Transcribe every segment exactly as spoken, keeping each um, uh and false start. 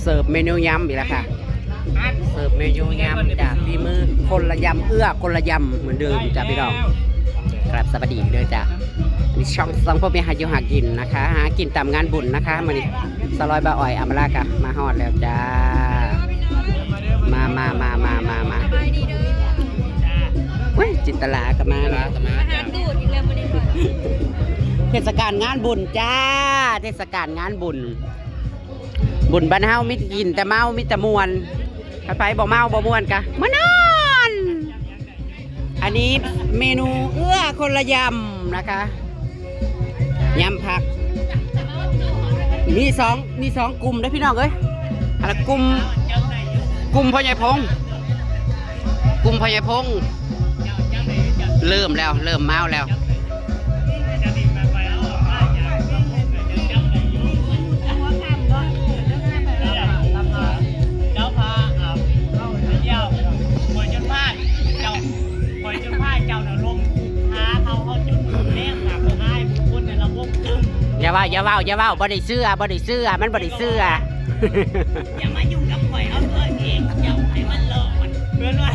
เสิร์ฟเมนูยำอีกแล้วค่ะ เสิร์ฟเมนูยำจ้ะ ฝีมือคนละยำ เอื้อคนละยำเหมือนเดิมจ้ะพี่น้อง ครับ สวัสดีเด้อจ้ะ อันนี้ช่องสองพ่อแม่หาอยู่หากินนะคะ หากินตามงานบุญนะคะ มื้อนี้สาวร้อยบ่าวอ้อยอำมาลากะมาฮอดแล้วจ้า มามามามามามา เว้ย จินตลาก็มานะ เทศกาลงานบุญจ้า เทศกาลงานบุญ บุญบ้านเฮามีแต่กินแต่เมามีแต่ม่วน ถ้าไผบ่เมาบ่ม่วนกะมานอน อันนี้เมนูเอื้อคนละยำนะคะ ยำผัก มีสอง มีสองกลุ่มเด้อพี่น้องเอ้ย อันละกลุ่ม กลุ่มพ่อใหญ่พงษ์ กลุ่มพ่อใหญ่พงษ์ เริ่มแล้ว เริ่มเมาแล้ว เจ้าพาอ่าเจ้าเดียวข่อยจนพลาดเจ้าข่อยจนพลาดเจ้าน่ะลงขาเขาเขาจุดแนมหนักอ้ายคนในระบบตึง อย่าเว้า อย่าเว้า อย่าเว้า บ่ได้เชื่อ บ่ได้เชื่อ มันบ่ได้เชื่อ อย่ามายุ่งกับข่อยเอาตัวเองเจ้าให้มันรอดเพื่อนว่า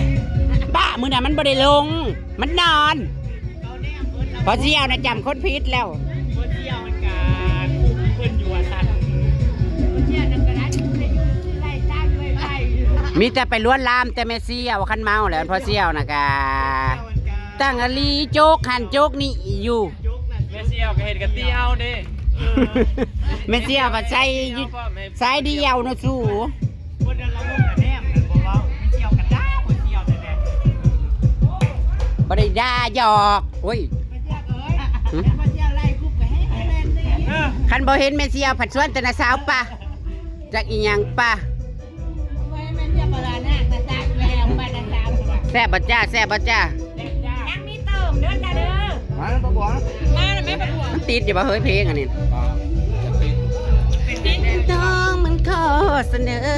บ้า มื้อนั้นมันบ่ได้ลง มันนอน เขาแนมเพื่อนเรา พอเสี่ยวนะจำคนผิดแล้ว เพื่อนเสี่ยวมันกะคุมเพื่อนอยู่ว่าซั่น มีแต่ไปลวนลามแต่แม่เสี่ยว คันเมาแล้วพอเสี่ยวนะกะ ตั้งอลีโจกหันโจกนี่อยู่ แม่เสี่ยวก็เห็นกันตี้เฮาเด้ แม่เสี่ยวมาใส่ สายเดียวเนาะสู คนเดินละมุนกับแนมกันบอกว่าไม่เสี่ยวกันด้าบ่เสี่ยวแต่แนม บ่ได้ด่าหยอก โอ้ย ไม่เสี่ยวเอ้ย หึ ไม่เสี่ยวไล่คุกกับแห้งแรงเลย เออ คันบ่เห็นแม่เสี่ยวผัดสวนแต่นะสาวปะ จักอีหยังปะ ไม่ไม่เสี่ยวปลาร้าหน้าตาตาแรงไปนะจ๊ะ แซ่บบ่จ้า แซ่บบ่จ้า ยังมีเติมเด้อจ้าเด้อ มาแล้วปะบัว มาแล้วแม่ปะบัว มันติดอยู่บ่เฮ้ยเพลงอันนี้ น้องมันขอเสนอ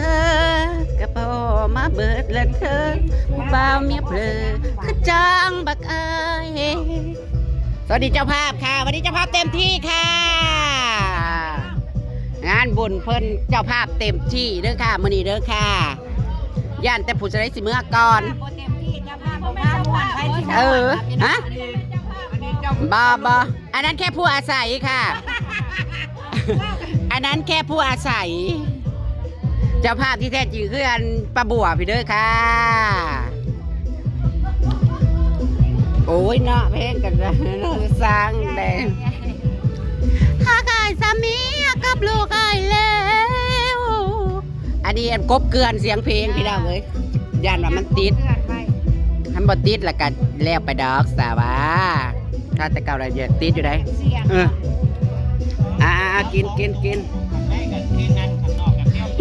กระเป๋ามาเบิดละเธอ ผู้บ่าวเมียเผลอคือจ้างบักอาย สวัสดีเจ้าภาพค่ะ วันนี้เจ้าภาพเต็มที่ค่ะ งานบุญเพิ่นเจ้าภาพเต็มที่เด้อค่ะ มื้อนี้เด้อค่ะ ย่านแต่ผู้จะได้สิเมื่อก่อน บ่เต็มที่เจ้าภาพบ่มาม่วนไผสิมา เออ ฮะ บ่ บ่ อันนั้นแค่ผู้อาศัยค่ะ อันนั้นแค่ผู้อาศัย เจ้าภาพที่แท้จริงคืออันป้าบัวพี่เด้อค่ะ โอ้ยเนาะ เพลงกันเนาะ สร้างแดง หากอ้ายสามีกับลูกอ้ายแล้ว อันนี้อันกบเกลือนเสียงเพลงพี่น้องเอ้ย ย่านว่ามันติด เกลือนไว้ คันบ่ติดละกันแล้วไปดอกสาวา ถ้าแต่เก่าละอย่าติดอยู่ได้ เสียง เออ อ่า กิน กิน กิน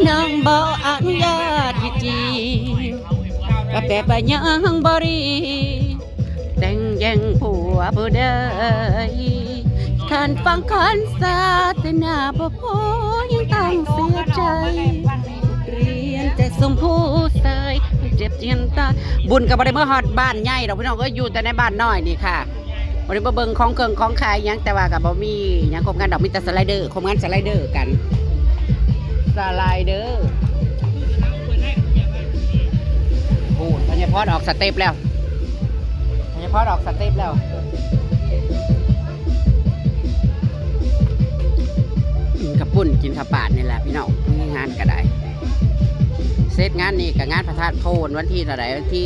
น้องบ่อนุญาตให้จีบ ก็แปลไปยังบ่รี แต่งแย่งผัวผู้ใด การฟังคอนเสิร์ตนาบ่พอยังต้องเสียใจ เรียนจะส่งผู้ชายเจ็บเจียนตาย บุญก็บ่ได้เมื่อฮอดบ้านใหญ่ดอกพี่น้อง ก็อยู่แต่ในบ้านน้อยนี่ค่ะ บ่ได้มาเบิ่งของเครื่องของขายหยัง แต่ว่าก็บ่มีหยังครบงานดอก มีแต่สไลเดอร์ ครบงานสไลเดอร์กัน สไลเดอร์ โอ้ ธัญพรออกสเต็ปแล้ว ธัญพรออกสเต็ปแล้ว กินข้าวปุ้น กินข้าวปาดนี่แหละพี่น้อง มีงานก็ได้ เสร็จงานนี่ก็งานพระธาตุโพน วันที่เท่าไหร่ วันที่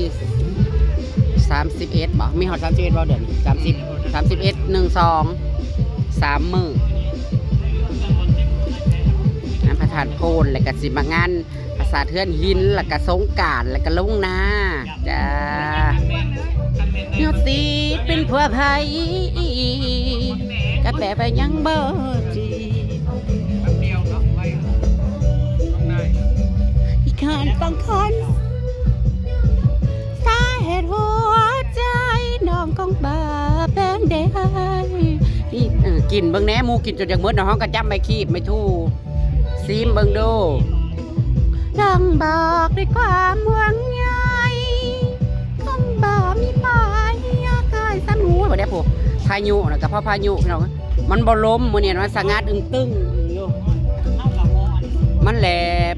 สามสิบเอ็ด บ่ มีฮอด สามสิบเอ็ด บ่ เดือนนี้ สามสิบ สามสิบเอ็ด หนึ่ง สอง สามมื้อ งานพระธาตุโพน แล้วก็สิมางานปราสาทเฮือนหิน แล้วก็สงกรานต์ แล้วก็ลงนาจ้า ยอดสีเป็นผัวไผ ก็แปลไปยังบ่จีบ อีกขันต้องคน สาเหตุหัวใจน้องของบ้าแป้งแดง นี่ เออ กินเบิ่งแหน่ หมู่กินจนอยากหมดเนาะ เฮาก็จับไม้คีบไม้ถู ซีมเบิ่งดู ต้องบอกด้วยความห่วงใย ของบ้ามีปายกายสมู บ่ได้ผู้ พายุนะ ก็เพราะพายุพี่น้อง มันบ่ลมมื้อนี้ มันสงัดอึ้งตึงอยู่ มันแหลบ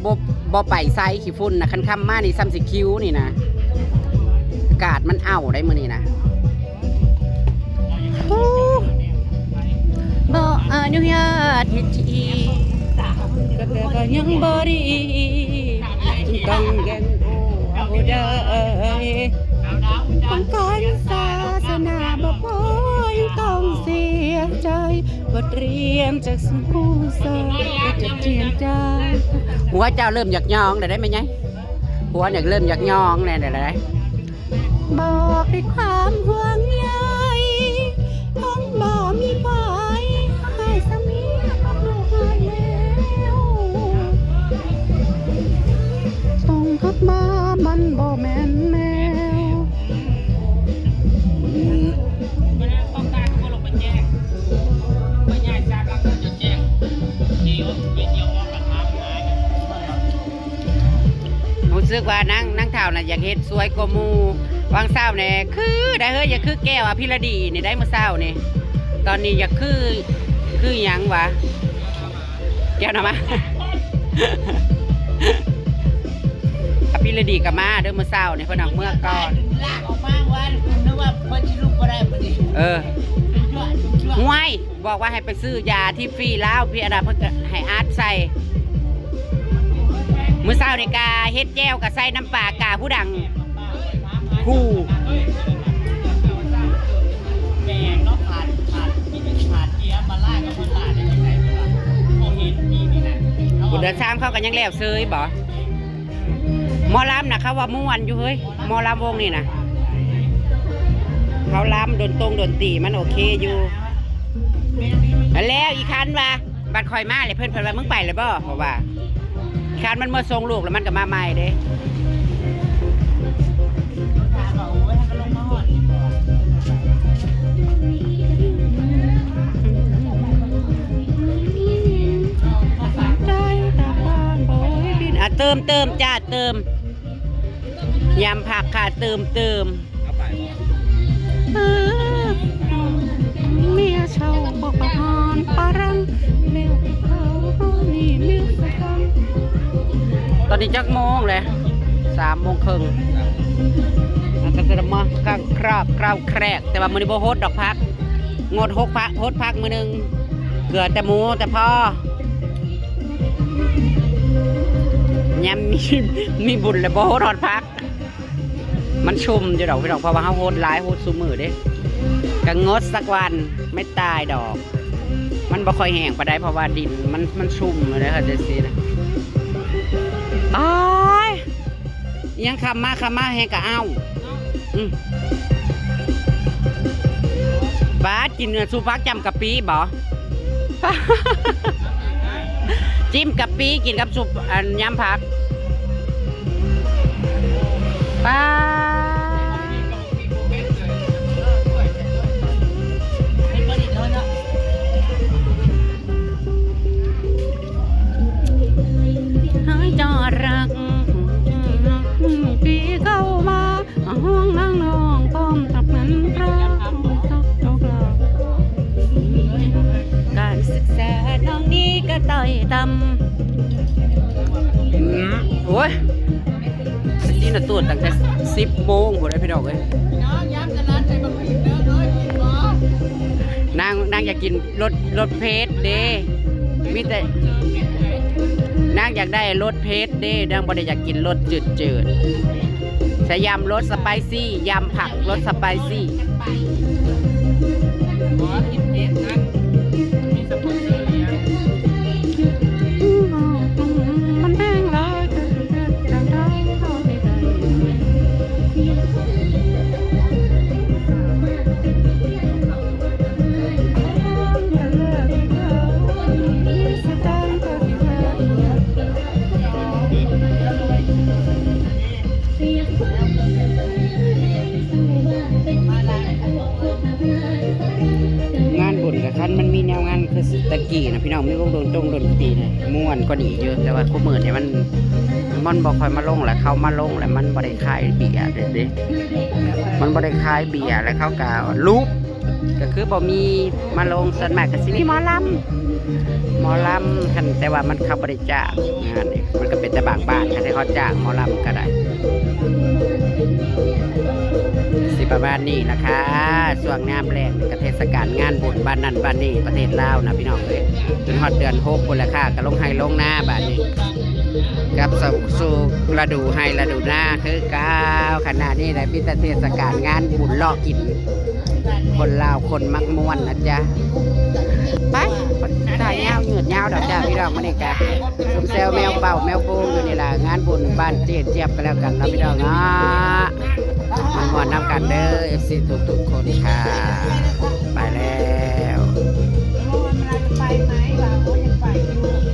บ่บ่ไปไสขี้ฝุ่นนะ คันค่ำมานี่ซ้ำสิคิวนี่นะ อากาศมันอ้าวได้มื้อนี้นะ ฮู้ บ่อนุญาตให้ที ก็แต่ก็ยังบ่ดี จึงต้องแย่งผัวได้ ของการศาสนาบ่พอยังต้องเสียใจ บทเรียนจากสมผู้สอนก็จะเจียนจาง หัวเจ้าเริ่มอยากยองแล้วได้ไหมไง หัวอยากเริ่มอยากยองแล้วได้ บอกด้วยความห่วงใย ทั้งบ่มีภัย ให้สามีกับลูกหายแล้ว ต้องกลับมามันบ่แม่นแนว มันต้องการก็ลงไปแจ้ง ไปย้ายจากหลังนั้นจนแจ้ง เดี๋ยวไปเที่ยวออกกันมาหา รู้สึกว่านาง นางเฒ่าน่ะอยากเฮ็ดสวยกว่าหมู่ วางเช้าแหน่คือได้เฮ้ย อยากคือแก้วอภิรดีนี่ได้มื้อเช้านี่ ตอนนี้อยากคือ คือหยังวะ แก้วน้ำมา อภิรดีก็มาเด้อมื้อเช้านี่ เพิ่นออกเมือก่อน ลากออกมาว่านึกว่าเพิ่นสิลุกบ่ได้บัดนี้ เออ จุ่มยั่วจุ่มยั่ว ห้วย บอกว่าให้ไปซื้อยาที่ฟรีลาว พี่อันดาเพิ่นก็ให้อัดใส่ มื้อเช้านี่กาเฮ็ดแจ่วกะใส่น้ำปลากาผู้ดัง ผู้ แม่งเนาะ ขาด ขาด ขาดเกียร์มาลากกับมาลากได้ยังไงวะ บ่เห็นมีนี่นะ บุญเดือนสามเขาก็ยังแล้วเซยบ่ หมอลำน่ะเขาว่าม่วนอยู่เฮ้ย หมอลำวงนี่น่ะ เขาลำดนตรงดนตรีมันโอเคอยู่ แล้วอีคันว่า บัดข่อยมาเลยเพิ่นเพิ่นว่า "มึงไปเลยบ่?" เพราะว่าอีคันมันเมื่อส่งลูกแล้วมันก็มาใหม่เด้ ได้แต่บ้านโอ้ยบิน อ่ะ เติม เติม จ้า เติม ยำผักค่ะ เติม เติม เออ เมียเช่าบอกประหารปารัง แมวเขานี่เมียสะพัง ตอนนี้จักโมงเลย สามโมงครึ่ง มันก็จะมาข้างคราบคราวแครก แต่ว่ามื้อนี้บ่ฮดดอกผัก งดหดผัก ฮดผักมื้อหนึ่ง เหลือแต่หมูแต่พอ ยามมี มีบุญแล้วบ่ฮดฮอดผัก มันชุ่มอยู่ดอกพี่น้อง เพราะว่าเฮาฮดหลาย ฮดซุมื้อเด้ ก็งดสักวัน ไม่ตายดอก มันบ่ค่อยแห้งปานใด เพราะว่าดินมัน มันชุ่มอยู่เด้อ จังซี่นะ อ้าย ยังคำมา คำมาแฮงกะเอ้า อืม บาดกินซุปผักจ้ำกะปิบ่ จิ้มกะปิกินกับซุป อันยำผัก ปาด ให้เจ้ารัก ปีเข้ามา ห้องนางน้องพร้อมตับมันพร้อมตกตกหลอก การศึกษาน้องนี้ก็ต่อยต่ำ อืม โอ้ย ไปตีหน้าตูดตั้งแต่สิบโมงพุ้นเลยพี่น้องเอ้ย น้องย้ำจะรัดใส่บักผิดเด้อเอ้ย กินบ่ นาง นางอยากกินรส รสเผ็ดเด้ มีแต่ นางอยากได้รสเผ็ดเด้ นางบ่ได้อยากกินรสจืดๆ ใส่ยำรสสไปซี่ ยำผักรสสไปซี่ บ่กินเผ็ดนะ มีสมุนไพรเลี้ยง มันแพงหลาย งานบุญกับคันมันมีแนวงานคือตะกี้นะพี่น้อง มีวงดนตรงดนตรีนะ ม่วนกว่านี้เยอะ แต่ว่าคู่มื้อเนี่ยมัน มันบ่ค่อยมาลงแหละ เขามาลงแหละ มันบ่ได้ขายเบียร์เด้ มันบ่ได้ขายเบียร์แล้วเขาก็ลุก ก็คือบ่มีมาลง ส่วนมากก็สิมีหมอลำ หมอลำคัน แต่ว่ามันเขาบ่ได้จ้างงานนี่ มันก็เป็นแต่บางบ้านคันที่เขาจ้างหมอลำก็ได้ สิประมาณนี้นะคะ ช่วงยามแลงนี่ก็เทศกาลงานบุญบ้านนั่นบ้านนี่ประเทศลาวนะพี่น้องเอ้ย จนฮอดเดือนหกพุ้นแหละค่ะ ก็ลงไฮ่ลงนาบาดนี้ กลับสู่ฤดูไฮ่ฤดูนาคือเก่า ขณะนี้แหละมีแต่เทศกาลงานบุญเลาะกิน คนลาวคนมักม่วนนะจ๊ะ ไป ถ่ายยาวยืดยาวดอกจ้าพี่น้อง มื้อนี้กะซุ่มแซวแมวเป่าแมวโป่งอยู่นี่ล่ะ งานบุญบ้านเจ๊เจี๊ยบก็แล้วกันเนาะพี่น้องเนาะ ม่วนๆนำกันเด้อ เอฟซี ทุกๆคนค่ะ ไปแล้ว ไปไหมว่าโอ้ยยังไปอยู่